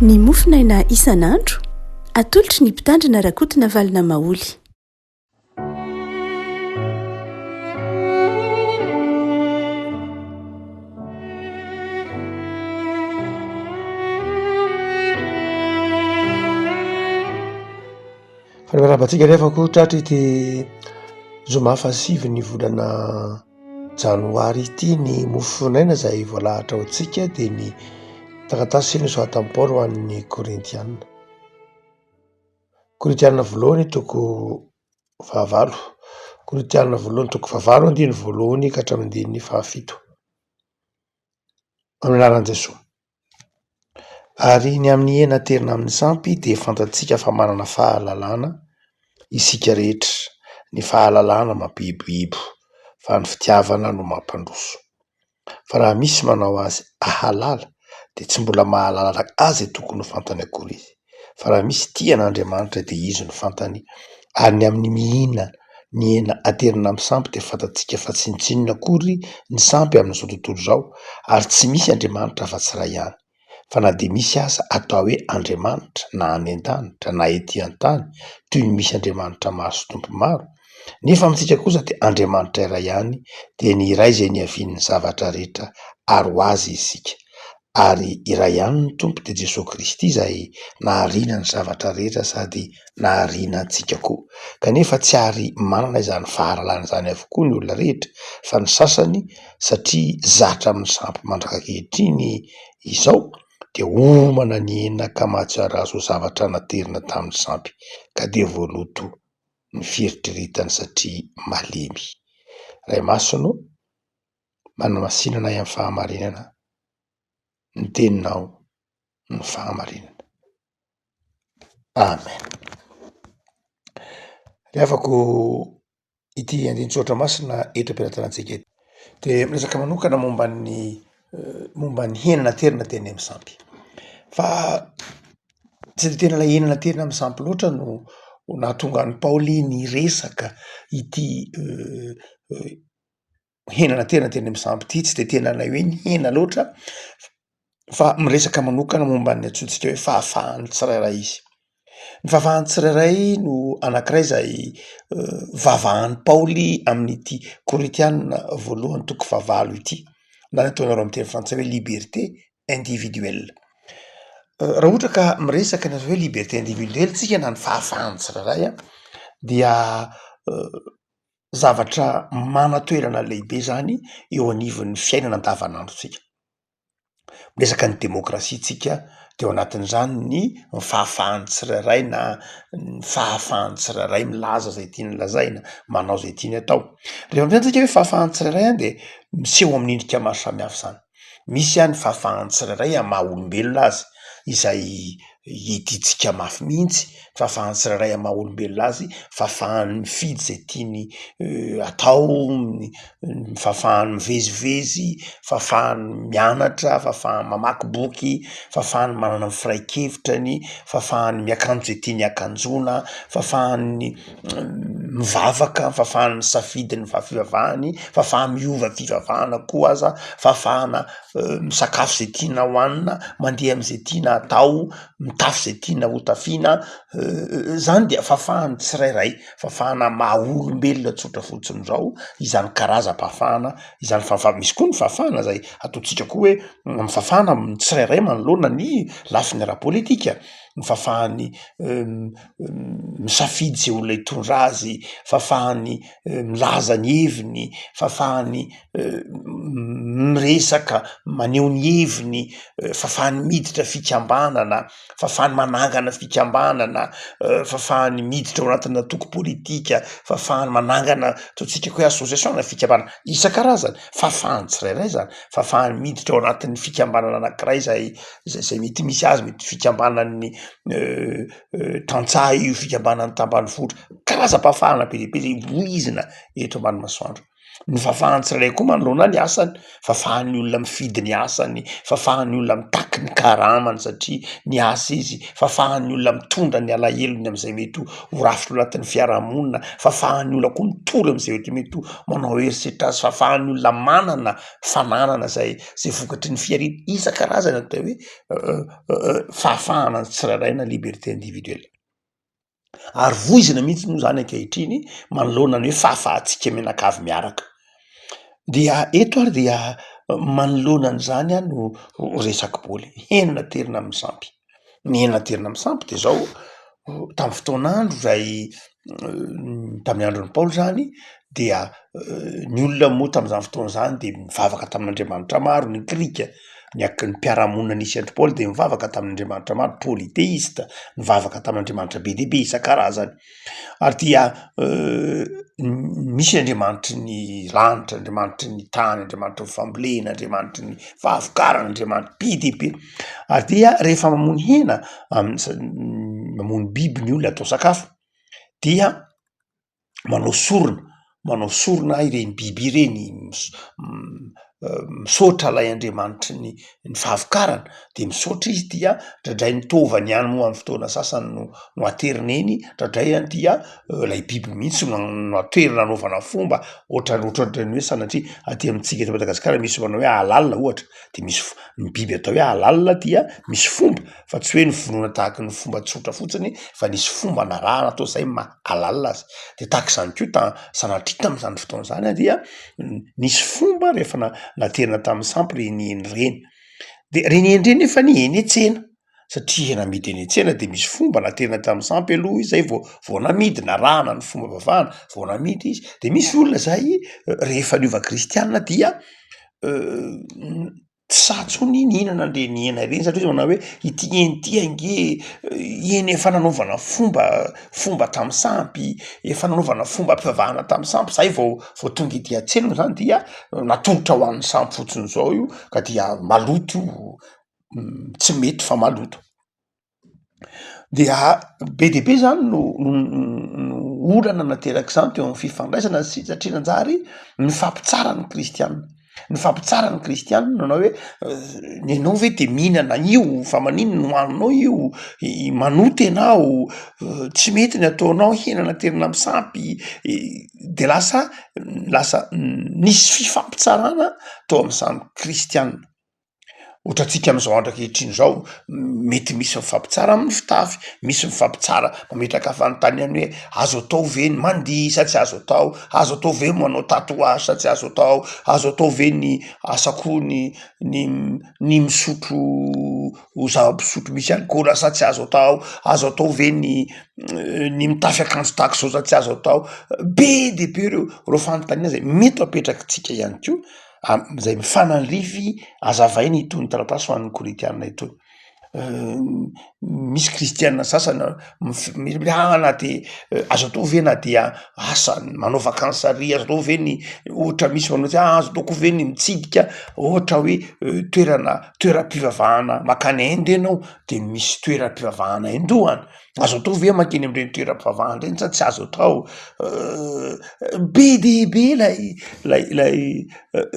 Ny mofonaina isan'andro, atolotry ny Mpitandrina Rakotonavalona Maholy. Fa miarahaba antsika rehefa koa tratra ity zoma fahasivy ny volana janoary ity ny mofonaina izay voalahatra ho antsika dia ny taratasy nosoratan'i Paoly ho an'ny Korintiana. Korintiana voalohany toko fahavalo, Korintiana voalohany toko fahavalo andininy voalohany ka hatramin'ny andininy fahafito. Amin'ny anaran'i Jesoa. Ary ny amin'ny hena aterina amin'ny sampy dia fantatsika fa manana fahalalana isika rehetra, ny fahalalana mampihibohibo fa ny fitiavana no mampandroso. Fa raha misy manao azy ahalala dia tsy mbola mahalala azy tokony ho fantany akory izy. Fa raha misy tia an'Andriamanitra dia izy no fantany, ary ny amin'ny mihinana ny hena aterina amin'ny sampy dia fantatsika fa tsinontsinona akory ny sampy amin'izao tontolo izao, ary tsy misy Andriamanitra afa-tsy iray ihany. Fa na dia misy aza atao hoe Andriamanitra na any an-danitra na ety an-tany, toy ny misy andriamanitra maro sy tompo maro, nefa amintsika kosa dia Andriamanitra iray ihany, dia ny iray izay niavian'ny zavatra rehetra ary ho Azy isika. Ary iray ihany ny Tompo dia Jesoa Kristy izay nahariana ny zavatra rehetra sady nahariana antsika koa. Kanefa tsy ary manana izany fahalalana izany avokoa ny olona rehetra fa ny sasany satria zatra amin'ny sampy mandrak'ankehitriny izao dia homana ny hena ka mahatsiaro azy ho zavatra naterina tamin'ny sampy ka dia voaloto ny fieritreretany satria malemy. Ray Masina ô, manamasina anay amin'ny fahamarinana, ny teninao no fahamarinana. Amen. Ry havako, ity andinin-tsoratra masina eto am-pelatanantsika ity de miresaka manokana momba ny momba ny hena naterina teny amin'ny sampy. Fa tsy de tena ilay hena naterina amin'ny sampy loatra no nahatonga an'i Paoly niresaka ity hena naterina teny amin'ny sampy ity, tsy de tena ilay hoe ny hena loatra fa miresaka manokana momba ny antsointsika hoe fahafahan'ny tsirairay izy. Ny fahafahan'ny tsirairay no anankiray izay vavahan'i Paoly amin'ity Korintiana voalohany toko fahavalo ity, na ny ataonareo amin'ny teny frantsay hoe liberté individuelle. Raha ohatra ka miresaka ny atao hoe liberté individuelle tsika na ny fahafahan'ny tsirairay a dia zavatra manan-toerana lehibe zany eo anivon'ny fiainana andavanandrontsika. Miresaka ny demokrasia tsika de ao anatin'izany ny fahafahan'ny tsirairay na ny fahafahan'ny tsirairay milaza zay tiany lazaina, manao zay tiany atao. Rehefa miteny tsika hoe fahafahan'ny tsirairay an de miseho amin'ny endrika maro samihafa zany. Misy ny fahafahan'ny tsirairay amin'ny maha olombelona azy izay iadiantsika mafy mihitsy, fahafahan'ny tsirairay amin'ny maha olombelona azy, fahafahany mifidy izay tiany atao, ny fahafahany mivezivezy, fahafahany mianatra, fahafahany mamaky boky, fahafahany manana ny firaikevitrany, fahafahany miakanjo izay tiany akanjoana, fahafahany mivavaka, fahafahany misafidy ny fivavahany, fahafahana miova fivavahana koa aza, fahafahana misakafo zay tiana hohanina, mandeha am'zay tiana atao, mitafy zay tiana ho tafiana, zany dia fahafahan'ny tsirairay, fahafahana maha olombelona tsotra fotsiny zao izany karazam-pahafahana izany, fahafaha- misy koa ny fahafahana zay ataontsika koa hoe ny fahafahana amin'ny tsirairay manoloana ny lafiny ara-pôlitika, ny fahafahany misafidy zay olona hitondra azy, fahafahany milaza ny heviny, fahafahany miresaka maneho ny heviny, fahafahany miditra fikambanana, fahafahany manangana fikambanana, fahafahany miditra ao anatina antoko politika, fahafahany manangana ataontsika koa hoe association na fikambanana isan-karazany, fahafahan'ny tsirairay zany, fahafahany miditra ao anatin'ny fikambanana anakiray zay zay zay mety misy azy, mety fikambanan'ny tantsaha io, fikambanan'ny tambanivohitra, karazam-pahafahana be dia be zay voizina eto ambany masoandro. Ny fahafahan'ny tsirairay koa manoloana ny asany, fahafahan'ny olona mifidy ny asany, fahafahan'ny olona mitaky ny karamany satria niasa izy, fahafahan'ny olona mitondra ny alahelony amin'izay mety ho rafitra ao anatin'ny fiarahamonina, fahafahan'ny olona koa mitory amin'izay mety mety ho manao herisetra azy, fahafahan'ny olona manana fananana zay zay vokatry ny fihariana isan-karazany atao hoe fahafahana ny tsirairay na liberté individuelle. Ary voizina mihitsy moa zany ankehitriny manoloana ny hoe fahafahantsika mianakavy miaraka. Dia eto ary dia manoloana an'izany aho no resak'i Paoly, hena naterina amin'ny sampy. Ny hena naterina amin'ny sampy de zao, tamin'ny fotoan'andro zay tamin'ny andron'i Paoly zany dia ny olona moa tamin'izany fotoana izany de nivavaka tamin'andriamanitra maro, ny grika. Ny ak- ny mpiara-monina nisy an-dry Paoly de nivavaka tamin'Andriamanitra maro, polythéiste, nivavaka tamin'andriamanitra be dia be isan-karazany, ary dia misy andriamanitry ny lanitra, andriamanitry ny tany, andriamanitry ny fambolena, andriamanitry ny fahavokarana, andriamanitra be dia be, ary dia rehefa mamono hena ami'zay mamono biby ny olona atao sakafo dia manao sorona, manao sorona ireny biby ireny, misaotra ilay andriamanitry ny ny fahavokarana de misaotra izy dia ndraindray ny taovany ihany moa amin'ny fotoana sasany no no aterina eny, ndraindray any dia ilay biby mihitsy no no aterina anaovana fomba ohatrany ohatrohatran'ny hoe sanatria aty amintsika eto Madagasikara misy manao hoe ahalalina ohatra de misy fo- ny biby atao hoe ahalalina dia misy fomba fa tsy hoe novonoina tahaky ny fomba tsotra fotsiny fa nisy fomba narahana atao zay maha halal azy, de tahaka izany koa ta- sanatria tamin'izany fotoana izany a dia nisy fomba rehefa na- naterina tamin'ny sampy reny hena ireny, de reny hena ireny nefany eny an-tsena satria hena amidy eny an-tsena de misy fomba naterina tamin'ny sampy aloha izy zay vao vao namidy, narahana ny fomba ivavahana vao namidy izy, de misy olona zay rehefa niova kristianina dia Tsy sahy intsony nihinana an'ireny hena ireny satria izy manao hoe ity hena ity ange hena efa nanaovana fomba fomba tamin'ny sampy, efa nanaovana fombam-pivavahana tamin'ny sampy, zay vao vao tonga ety an-tsena moa zany dia natolotra ho an'ny sampy fotsiny zao io ka dia maloto io, tsy mety fa maloto. Dia be dia be zany no no olana naterak'izany teo amin'ny fifandraisana sy satria nanjary nifampitsara ny kristianina, nifampitsara ny kristianina nanao hoe nenao ve de mihinana an'io fa maninona no hoaninao io, manota ianao, tsy mety ny ataonao, hena naterina amy sampy, de lasa lasa nisy fifampitsarana teo amy samy kristianina. Ohatrantsika am'zao andro ankehitriny zao, mety misy mifampitsara amin'ny fitafy, misy mifampitsara mametraka fanontaniana hoe azo atao ve ny mandihy sa tsy azo atao, azo atao ve manao tatouage sa tsy azo atao, azo atao ve ny asa koa ny ny ny misotro zava-pisotro misy alikaola sa tsy azo atao, azo atao ve ny ny mitafy akanjo tahaka izao sa tsy azo atao, be de be reo reo fanontaniana zay mety ho apetrakitsika ihany koa. Amin'izay mifanandrify azavainy itony taratasy ho an'ny Korintiana itony. Misy kristiana sasany mif- na de azo atao ve na dia asa manao vakansy ary azo atao ve ny ohatra misy manao hoe azo atao koa ve ny mitsidika ohatra hoe toerana toeram-pivavahana mankany Inde ianao de misy toeram-pivavahana hindoa any. Azo atao ve mankeny am'ireny toeram-pivavahana ireny sa tsy azo atao? Be dia be ilay ilay ilay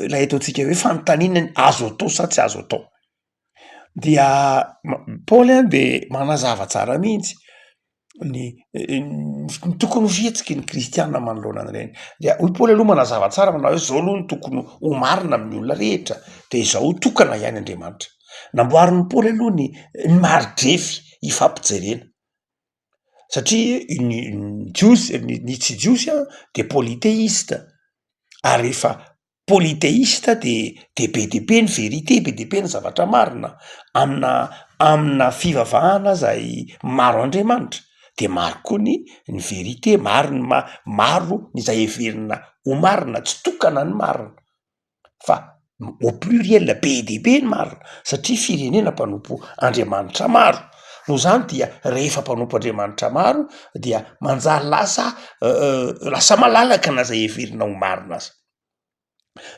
ilay ataontsika hoe fanontaniana ny azo atao sa tsy azo atao. Dia ma- Paoly a de manazava tsara mihitsy ny ny tokony ho fihetsiky ny kristiana manoloana an'ireny. Dia hoy Paoly aloha manazava tsara manao hoe zao aloha no tokony ho marina amin'ny olona rehetra de izao, tokana ihany Andriamanitra. Namboarin'i Paoly aloha ny ny mari-drefy ifampijerena satria ny ny jiosy ny ny tsy jiosy a de polythéiste ary rehefa polythéiste de de be de be ny vérité, be de be ny zavatra marina amina amina fivavahana zay maro andriamanitra de maro koa ny ny vérité, maro ny ma- maro ny zay heverina ho marina, tsy tokana ny marina. fa au pluriel be dia be ny marina satria firenena mpanompo Andriamanitra maro, noho izany dia rehefa mpanompo Andriamanitra maro dia manjary lasa lasa malalaka na zay heverina ho marina aza,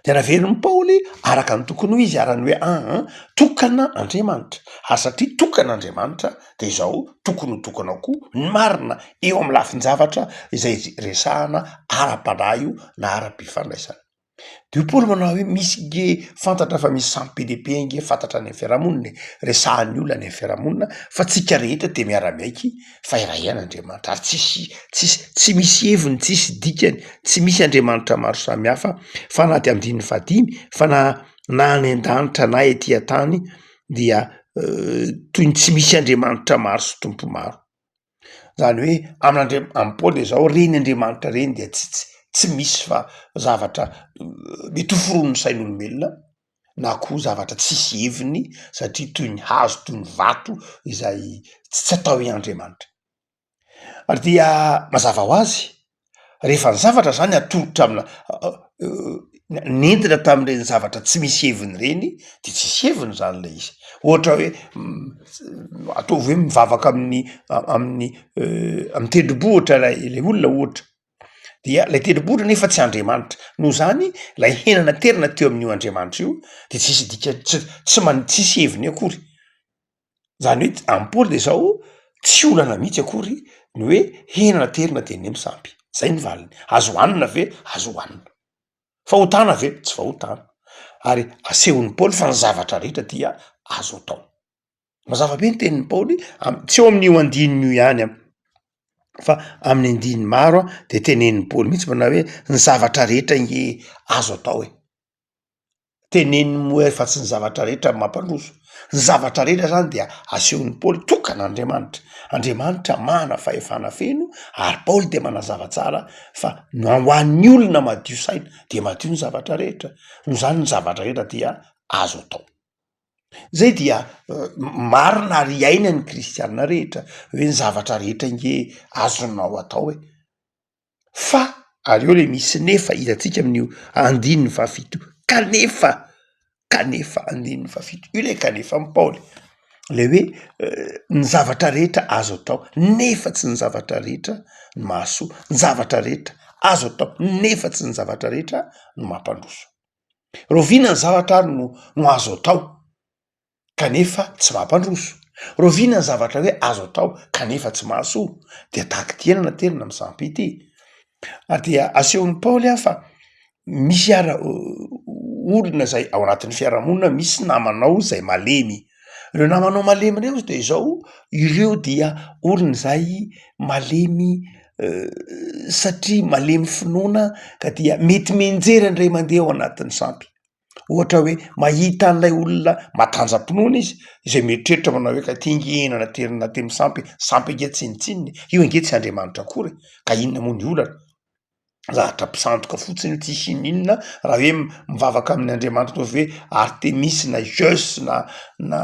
de naverin'i Paoly araka ny tokony ho izy arany hoe aa tokana Andriamanitra ary satria tokana Andriamanitra de izao tokony ho tokana koa ny marina eo amy lafin-javatra izay resahana ara-panahy io na ara-pifandraisana. De hoy Paoly manao hoe misy nge fantatra fa misy sampy be dia be ange fantatra any amin'ny fiarahamonina e, resahan'ny olona any amin'ny fiarahamonina fa tsika rehetra de miara-miaiky fa iray ihany Andriamanitra ary tsisy tsisy tsy misy heviny tsisy dikany tsy misy Andriamanitra maro samihafa fa na de andininy fahadimy fa na na any an-danitra na ety an-tany dia toy ny tsy misy Andriamanitra maro sy Tompo maro. Zany hoe amin'Andria- amin'i Paoly de zao reny Andriamanitra reny dia tsy tsy tsy misy fa zavatra mety ho foronin'ny sain'olombelona na koa zavatra tsisy heviny satria toy ny hazo toy ny vato izay tsy atao hoe Andriamanitra. Ary dia mazava ho azy Rehefa ny zavatra zany atolotra amina nentina tamin'ireny zavatra tsy misy heviny ireny de tsisy heviny zany le izy, ohatra hoe ataovy hoe mivavaka amin'ny amin'ny amy tendrombohitra lay ilay olona ohatra, dia lay tendrombohitra nefa tsy Andriamanitra, noho zany lay hena naterina teo amin'io Andriamanitra io de tsisy dikany tsy tsy man- tsisy heviny akory. Zany hoe amin'i Paoly de zao, tsy olana mihitsy akory ny hoe hena naterina de nemy sampy, zay ny valiny, azo hohanina ve? Azo hohanina, fahotana ve? Tsy fahotana, ary asehon'i Paoly fa ny zavatra rehetra dia azo atao. Mazava be ny tenin'i Paoly am- tsy eo amin'io andininy io ihany an, fa amin'ny andininy maro an de tenenin'i Paoly mihitsy manao hoe ny zavatra rehetra ange azo atao e. Teneniny moa fa tsy ny zavatra rehetra no mampandroso, ny zavatra rehetra zany dia asehon'i Paoly tokana Andriamanitra, Andriamanitra mana fahefana feno ary Paoly de manazava tsara fa na ho an'ny olona madio saina de madio ny zavatra rehetra, noho izany ny zavatra rehetra dia azo atao. Zay dia marina ary iainan'ny kristianina rehetra hoe ny zavatra rehetra ange azonao atao e. Fa, ary eo le misy nefa hitantsika amin'io andininy fahafito io, kanefa, kanefa, andininy fahafito, io le kanefa amin'i Paoly, le hoe ny zavatra rehetra azo atao nefa tsy ny zavatra rehetra no mahasoa, ny zavatra rehetra azo atao nefa tsy ny zavatra rehetra no mampandroso. Rahoviana ny zavatra ary no no azo atao? kanefa tsy mampandroso. Rahoviana ny zavatra hoe azo atao kanefa tsy mahasoa? Dia tahaka ity hena naterina amin'ny sampy ity. Ary dia asehon'i Paoly aho fa misy ara olona zay ao anatin'ny fiarahamonina misy namanao zay malemy. Ireo namanao malemy ireo de izao, ireo dia olona izay malemy satria malemy finoana ka dia mety mianjera indray mandeha ao anatin'ny sampy. Ohatra hoe mahita an'ilay olona matanjam-pinoana izy, izay mieritreritra manao hoe ka ty nge hena naterina teny sampy e, sampy ange tsinontsinona e, io ange tsy Andriamanitra akory e, ka inona moa ny olana? Zavatra mpisandoka fotsiny io tsisy inoninona, raha hoe mivavaka amin'ny Andriamanitra ataovy hoe Artemis na Zeus na na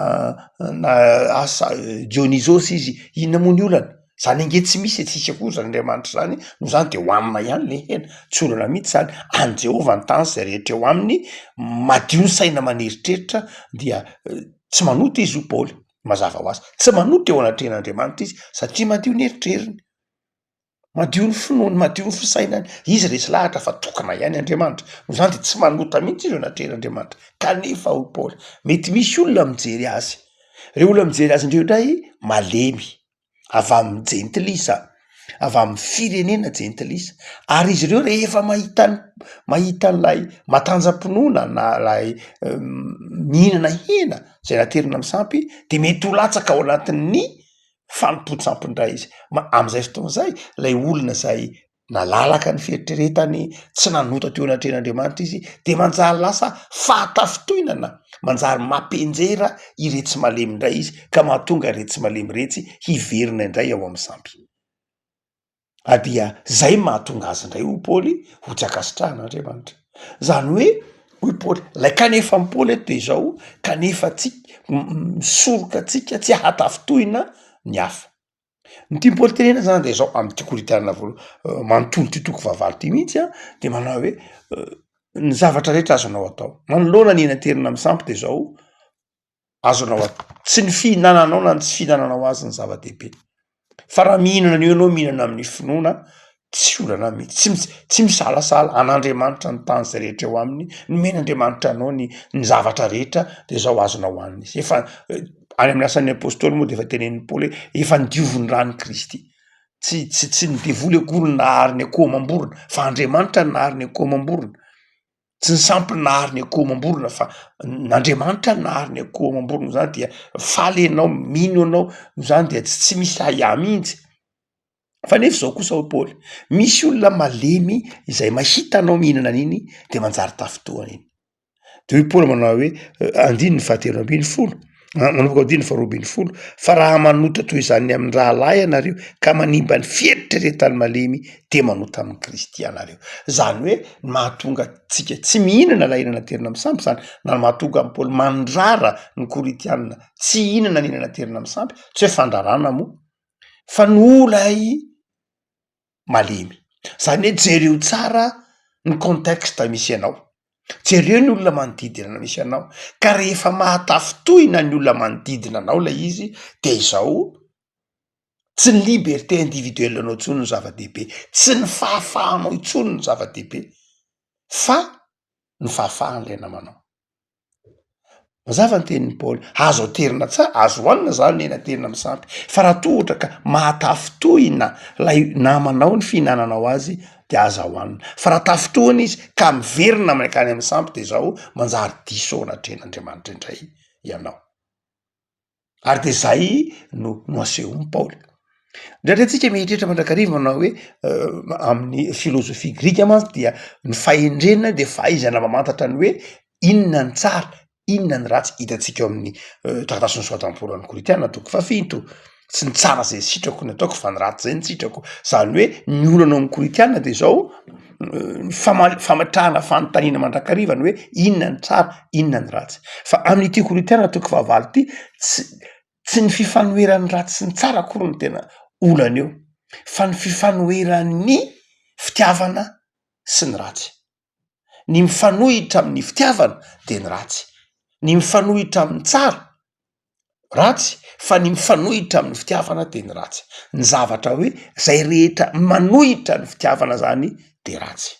na asa Dionysos izy, inona moa ny olana? Zany ange tsy misy e, tsisy akory zany Andriamanitra zany, noho zany de hohanina ihany le hena, tsy olana mihitsy zany, an'i Jehovah ny tany sy zay rehetra eo aminy, madio ny saina aman'eritreritra dia tsy manota izy hoy Paoly, mazava ho azy, tsy manota eo anatrehan'Andriamanitra izy satria madio ny eritreriny, madio ny finoany, madio ny fisainany, izy resy lahatra fa tokana ihany Andriamanitra, noho zany de tsy manota mihitsy izy eo anatrehan'Andriamanitra, kanefa hoy Paoly, mety misy olona mijery azy, reo olona mijery azy indreo indray malemy, avy amin'ny jentilisa, avy amin'ny firenena jentilisa, ary izy ireo rehefa mahita ny mahita an'ilay matanjam-pinoana na ilay mihinana hena zay naterina amin'ny sampy de mety ho latsaka ao anatin'ny fanompoan-tsampy indray izy, ma- am'izay fotoana izay lay olona zay Nalalaka ny fieritreretany, tsy nanota teo anatrehan'Andriamanitra izy, de manjary lasa fahatafintohinana, manjary mampianjera iretsy malemy indray izy, ka mahatonga iretsy malemy iretsy hiverina indray ao amin'ny sampy. Ary dia zay mahatonga azy indray hoy Paoly ho tsy ankasitrahan'Andriamanitra. Zany hoe hoy Paoly, lay kanefa amin'i Paoly eto de izao, kanefa tsika, misoroka antsika tsy hahatafintohina ny hafa. Ny tian'i Paoly tenenina zany de zao, amin'ity Korintiana voalo- manontolo ity toko fahavalo ity mihitsy an, de manao hoe ny zavatra rehetra azonao atao, manoloana ny hena terina amin'ny sampy de zao, azonao at- tsy ny fihinananao na ny tsy fihinananao azy ny zava-dehibe, fa raha mihinana an'io ianao mihinana amin'ny finoana, tsy olana mihitsy, tsy mis- tsy misalasala, an'Andriamanitra ny tany zay rehetra eo aminy, nomen'Andriamanitra anao ny ny zavatra rehetra de zao azonao hohanina izy, efa any amin'ny asan'ny apostoly moa de efa tenenin'i Paoly hoe efa nodiovin'ny ran'i Kristy, tsy tsy tsy ny devoly akory no nahary ny akoho amam-borona fa Andriamanitra no nahary ny akoho amam-borona. Tsy ny sampy nahary ny akoho amam-borona fa n'Andriamanitra nahary ny akoho amam-borona zany dia faly ianao, mino ianao, noho izany dia tsy misy ahiahy mihitsy. Fa nefa izao kosa hoy Paoly, misy olona malemy izay mahita anao mihinana an'iny de manjary tafintohana iny. De hoy Paoly manao hoe, andininy fahatelo ambin'ny folo, manomboka andininy faharoa ambin'ny folo, fa raha manota toy izany amin'ny rahalahy ianareo ka manimba ny fieritreretan'ny malemy de manota amin'i Kristy ianareo. Zany hoe ny mahatonga antsika tsy mihinana ilay hena naterina amin'ny sampy zany, na ny mahatonga an'i Paoly mandrara ny Korintiana tsy hihinana ny hena naterina amin'ny sampy, tsy hoe fandrarana moa fa noho ilay malemy. Zany hoe jereo tsara ny contexte misy anao, jereo ny olona manodidina misy anao, ka rehefa mahatafintohina ny olona manodidina anao ilay izy de izao, tsy ny liberté individuelle anao intsony no zava-dehibe, tsy ny fahafahanao intsony no zava-dehibe fa ny fahafahan'ilay namanao. Mazava ny tenin'i Paoly, azo aterina tsara, azo hohanina zany ny hena aterina amin'ny sampy, fa raha toa ohatra ka mahatafintohina lay namanao ny fihinananao azy de aza hohanina, fa raha tafintohina izy ka miverina mankany amin'ny sampy de zao manjary diso eo anatrehan'Andriamanitra indray ianao. Ary de zay no no asehon'i Paoly. Indraindray tsika mieritreritra mandrakariva manao hoe amin'ny filôzôfia grika mantsy dia ny fahendrena de fahaizana mamantatra ny hoe inona ny tsara, inona ny ratsy, hitantsika eo amin'ny taratasy nosoratan'i Paoly ho an'ny Korintiana toko fahafito, tsy ny tsara zay sitrako no ataoko fa ny ratsy zay no sitrako, zany hoe ny olana ao amin'ny Korintiana de zao ny fama- fametrahana fanontaniana mandrakariva ny hoe inona ny tsara, inona ny ratsy, fa amin'ity Korintiana toko fahavalo ty tsy tsy ny fifanoheran'ny ratsy sy ny tsara akory no tena olana eo fa ny fifanoheran'ny fitiavana sy ny ratsy. Ny mifanohitra amin'ny fitiavana de ny ratsy, ny mifanohitra amin'ny tsara ratsy fa ny mifanohitra amin'ny fitiavana de ny ratsy. Ny zavatra hoe zay rehetra manohitra ny fitiavana zany de ratsy.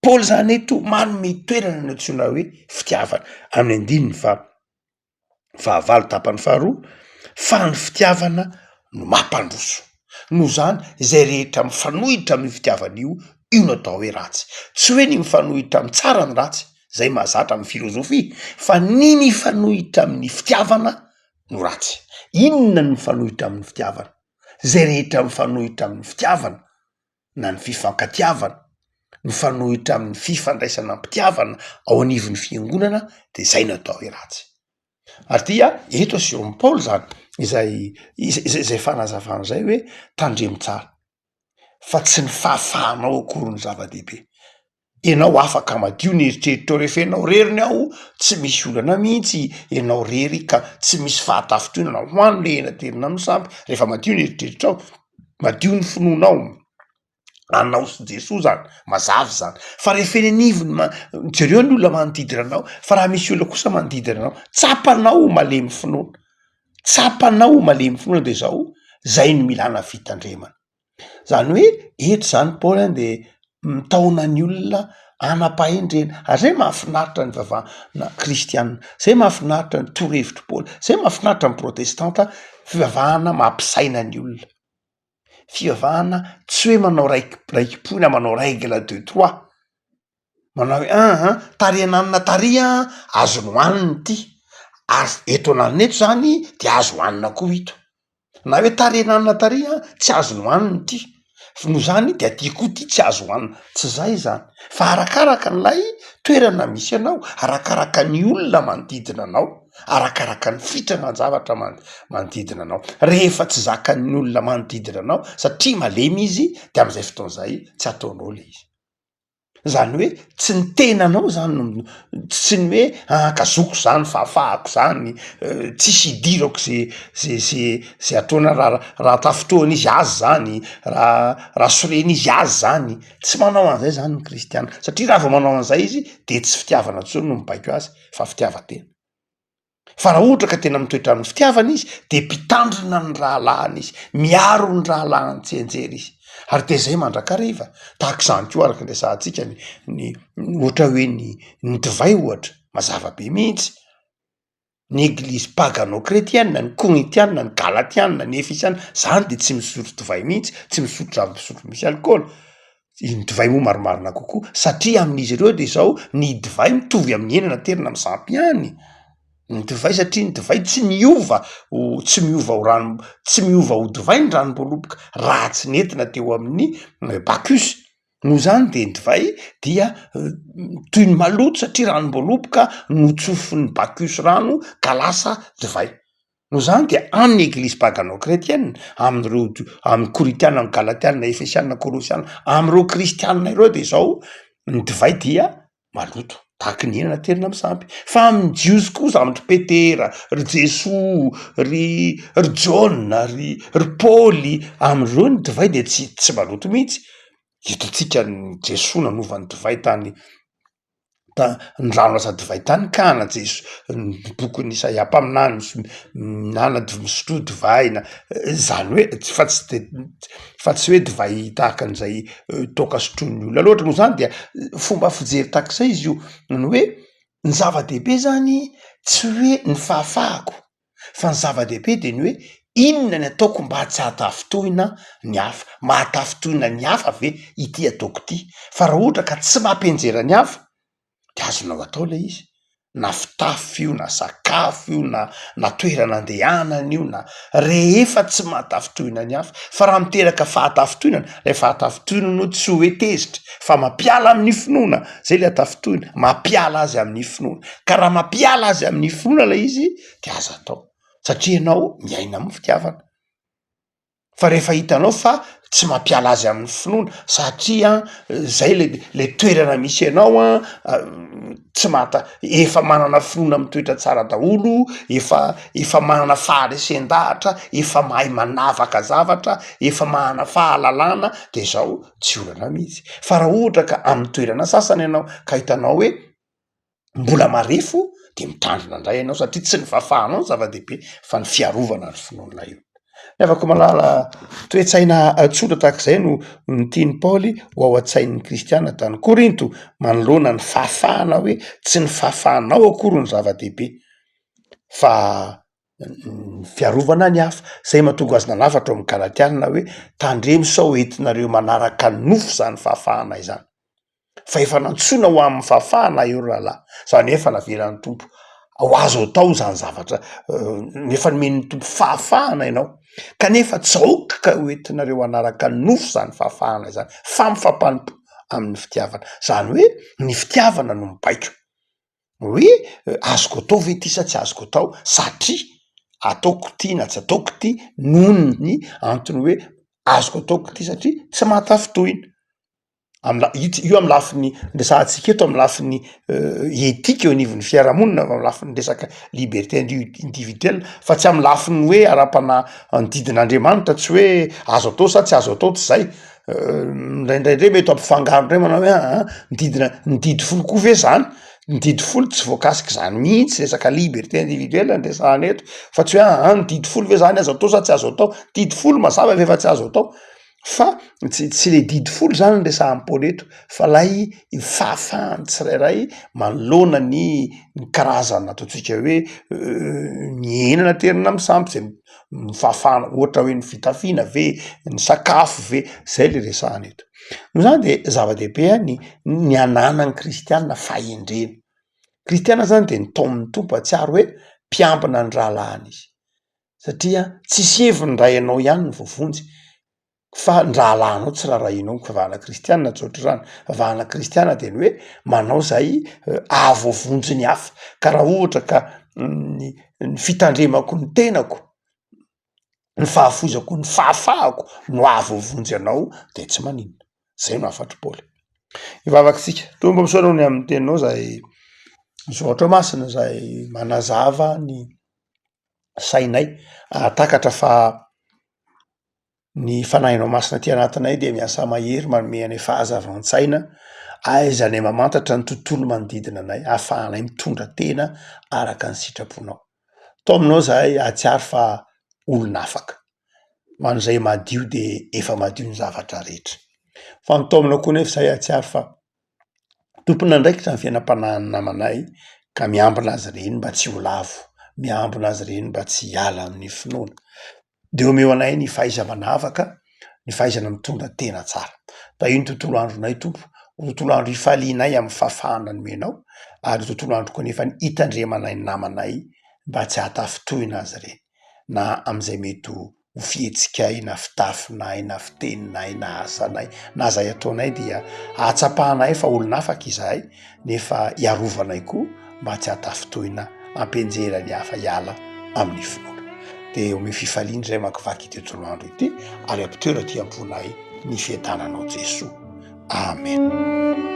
Paoly zany eto manome toerana ny antsoina hoe fitiavana amin'ny andininy faha fahavalo tapany faharoa fa ny fitiavana no mampandroso, noho zany izay rehetra mifanohitra amin'io fitiavana io, io no atao hoe ratsy, tsy hoe ny mifanohitra amy tsara ny ratsy, zay mahazatra amy filôzôfia fa ny mifanohitra amin'ny fitiavana no ratsy, inona no mifanohitra amin'ny fitiavana? Zay rehetra mifanohitra amin'ny fitiavana na ny fifankatiavana, mifanohitra amin'ny fifandraisana am-pitiavana ao anivon'ny fiangonana de zay no atao hoe ratsy. Ary dia eto asehon'i Paoly zany izay izay fanazavana izay hoe tandremo tsara fa tsy ny fahafahanao akory no zava-dehibe. Ianao afaka madio ny eritreritrao rehefa ianao rery ny ao, tsy misy olana mihitsy ianao rery ka tsy misy fahatafintohinana ho any le hena terina amin'ny sampy rehefa madio ny eritreritrao, madio ny finoanao, anao sy Jesoa zany, mazava izany, fa rehefa eny anivon'ny ma- jereo ny olona manodidina anao fa raha misy olona kosa manodidina anao tsapanao ho malemy finoana, tsapanao ho malemy finoana de zao, zay no ilana fitandremana. Zany hoe eto zany Paoly an de mitaona ny olona hanam-pahendrena, ary zay mahafinaritra ny fivavahana kristianina, zay mahafinaritra ny torohevitr'i Paoly, zay mahafinaritra ny protestanta, fivavahana mampisaina ny olona, fivavahana tsy hoe manao raiki- raiki-po na manao règle de trois, manao hoe aha tary ananona tary an, azo nohanina ity, ary eto ananona eto zany de azo hohanina koa ito. Na hoe tary ananona tary an, tsy azo nohanina ity, f- noho zany de aty koa ty tsy azo hohanina, tsy zay zany fa arakaraka an'ilay toerana misy anao, arakaraka ny olona manodidina anao, arakaraka ny fitrangan-javatra man- manodidina anao, rehefa tsy zakan'ny olona manodidina anao satria malemy izy de am'zay fotoana zay tsy ataonao le izy. Zany hoe tsy ny tenanao zany no tsy ny hoe ankazoko zany fahafahako zany, tsisy idirako ze ze ze ze ataona raha raha tafintohina izy azy zany, raha raha sorena izy azy zany, tsy manao an'zay zany ny kristiana satria raha vao manao an'zay izy de tsy fitiavana intsony no mibaiko azy fa fitiavan-tena. Fa raha ohatra ka tena mitoetra amin'ny fitiavana izy de mpitandrina ny rahalahiny izy, miaro ny rahalahiny tsy hianjera izy, ary de zay mandrakariva, tahaka izany koa araka ny resahantsika ny ny ohatra hoe ny ny divay ohatra, mazava be mihitsy, ny eglizy pagano-kretiana, ny korintiana, ny galatiana, ny efesiana, zany de tsy misotro divay mihitsy, tsy misotro zava-pisotro misy alikaola. Ny divay moa marimarina kokoa satria amin'izy ireo de zao ny divay mitovy amin'ny hena naterina amy sampy ihany ny divay satria ny divay tsy miova ho tsy miova ho rano tsy miova ho divay ny ranom-boaloboka raha tsy nentina teo amin'ny Bacchus, noho izany de ny divay dia toy ny maloto satria ranom-boaloboka notsofin'ny Bacchus rano ka lasa divay. Noho izany dia amin'ny eglizy pagano-kretiena, amin'ireo jo- amin'ny korintiana, amin'ny galatiana, efesiana, kolosiana, amin'ireo kristiana ireo de zao, ny divay dia maloto tahaky ny hena naterina amin'ny sampy, fa amin'ny jiosy kosa, amin-dry Petera, ry Jesoa, ry ry Jaona, ry ry Paoly, amin'ireo ny divay de tsy tsy maloto mihitsy, hitantsika ny Jesoa nanova ny divay tany ta- ny rano lasa divay tany Kana, Jeso- ny bokin'i Isaia mpaminany mis- mihinàna d- misotroa divay na zany hoe tsy fa tsy de fa tsy hoe divay tahaka an'izay toaka sotroin'ny olona loatra moa zany dia fomba fijery tahak'izay izy io, ny hoe ny zava-dehibe zany tsy hoe ny fahafahako fa ny zava-dehibe de ny hoe inona ny ataoko mba tsy hahatafintohina ny hafa, mahatafintohina ny hafa ve ity ataoko ity? Fa raha ohatra ka tsy mampianjera ny hafa de azonao atao le izy, na fitafy io na sakafo io na na toerana andehanana io na rehefa tsy mahatafintohina ny hafa, fa raha miteraka fahatafintohinana, lay fahatafintohinana io tsy hoe tezitra fa mampiala amin'ny finoana, zay le hatafintohina, mampiala azy amin'ny finoana, ka raha mampiala azy amin'ny finoana lay izy de aza atao satria ianao miaina amin'ny fitiavana, fa rehefa hitanao fa tsy mampiala azy amin'ny finoana satria zay le le toerana misy anao an tsy mahata- efa manana finoana mitoetra tsara daholo, efa efa manana faharesen-dahatra, efa mahay manavaka zavatra, efa manana fahalalana de zao tsy olana mihitsy, fa raha ohatra ka amin'ny toerana sasany ianao ka hitanao hoe mbola marefo de mitandrina indray ianao satria tsy ny fahafahanao no zava-dehibe fa ny fiarovana ny finoan'ilay olona. Ny havako malala, toe-tsaina tsotra tahak'izay no no tian'i Paoly ho ao an-tsain'ny kristiana tany Korinto manoloana ny fahafahana hoe tsy ny fahafahanao akory no zava-dehibe fa ny fiarovana ny hafa, zay mahatonga azy nanafatra ao amin'ny Galatiana hoe tandremo sao entinareo manaraka ny nofo zany fahafahana izany. fa efa nantsoina ho amin'ny fahafahana eo ry rahalahy, zany hoe efa navelan'ny Tompo ho azo atao zany zavatra efa nomen'ny Tompo fahafahana ianao, kanefa tsy aoka ka ho entinareo hanaraka ny nofo zany fahafahana izany fa mifampanompo amin'ny fitiavana, zany hoe ny fitiavana no mibaiko hoe azoko atao ve ity sa tsy azoko atao satria ataoko ty na tsy ataoko ty noho ny antony hoe azoko ataoko ty satria tsy mahatafintohina. Am'la- io io am'lafiny resahantsika eto am'lafiny etika eo anivon'ny fiarahamonina am'lafiny resaka liberté indi- individuelle fa tsy am'lafiny hoe ara-panahy ny didin'Andriamanitra tsy hoe azo atao sa tsy azo atao tsy zay, indraindray ndray mety ampifangaro ndray manao hoe aa ny didina- ny didy folo koa ve zany? Ny didy folo tsy voakasik'izany mihitsy resaka liberté individuelle no resahana eto fa tsy hoe aa ny didy folo ve zany azo atao sa tsy azo atao? Didy folo mazava fa efa tsy azo atao. Fa tsy tsy le didy folo zany no resahan'i Paoly eto fa lay fahafahan'ny tsirairay manoloana ny ny karazana ataontsika hoe ny hena naterina amin'ny sampy zay ny fahafahana ohatra hoe ny fitafiana ve, ny sakafo ve, zay le resahana eto. Noho izany de zava-dehibe ny ny ananan'ny kristianina fahendrena, kristianina zany de nitaomin'ny Tompo hahatsiaro hoe mpiambina ny rahalahiny izy. satria tsisy heviny raha ianao ihany no voavonjy fa ny rahalahinao tsy raharahianao, ny fivavahana kristianina tsy ohatr'izany, fivavahana kristianina de ny hoe manao zay ahavoavonjy ny hafa, ka raha ohatra ka ny ny fitandremako ny tenako, ny fahafoizako ny fahafahako no ahavoavonjy anao de tsy maninona, zay no hafatr'i Paoly. Hivavaka isika, Tompo misaotra noho ny amin'ny teninao zay soratra masina zay manazava ny sainay hahatakatra fa ny fanahinao masina aty anatinay dia miasa mahery manome anay fahazavan-tsaina ahaizanay mamantatra ny tontolo manodidina anay, ahafahanay mitondra tena araka ny sitraponao. Taominao zahay hahatsiaro fa olona afaka, ho an'izay madio dia efa madio ny zavatra rehetra, fa ny taominao koa nefa zahay hahatsiaro fa Tompon'andraikitra ny fiainam-panahin'ny namanay ka miambina azy ireny mba tsy ho lavo, miambina azy ireny mba tsy hiala amin'ny finoana. De omeo anay ny fahaiza-manavaka, ny fahaizana mitondra tena tsara. Tahio ny tontolo andronay Tompo, ho tontolo andro hifalianay amin'ny fahafahana nomenao, ary ho tontolo andro koa nefa ny hitandremanay ny namanay mba tsy hahatafintohina azy ireny, na amin'izay mety ho ho fihetsikay na fitafinay na fiteninay na asanay na izay ataonay dia ahatsapanay fa olona afaka izahay nefa hiarovanay koa mba tsy hahatafintohina hampianjera ny hafa hiala amin'ny finoana. Dia omeo fifaliana izay makivaky ity tontolo andro ity ary ampitoero aty am-ponay ny fiadananao Jesoa. Amen.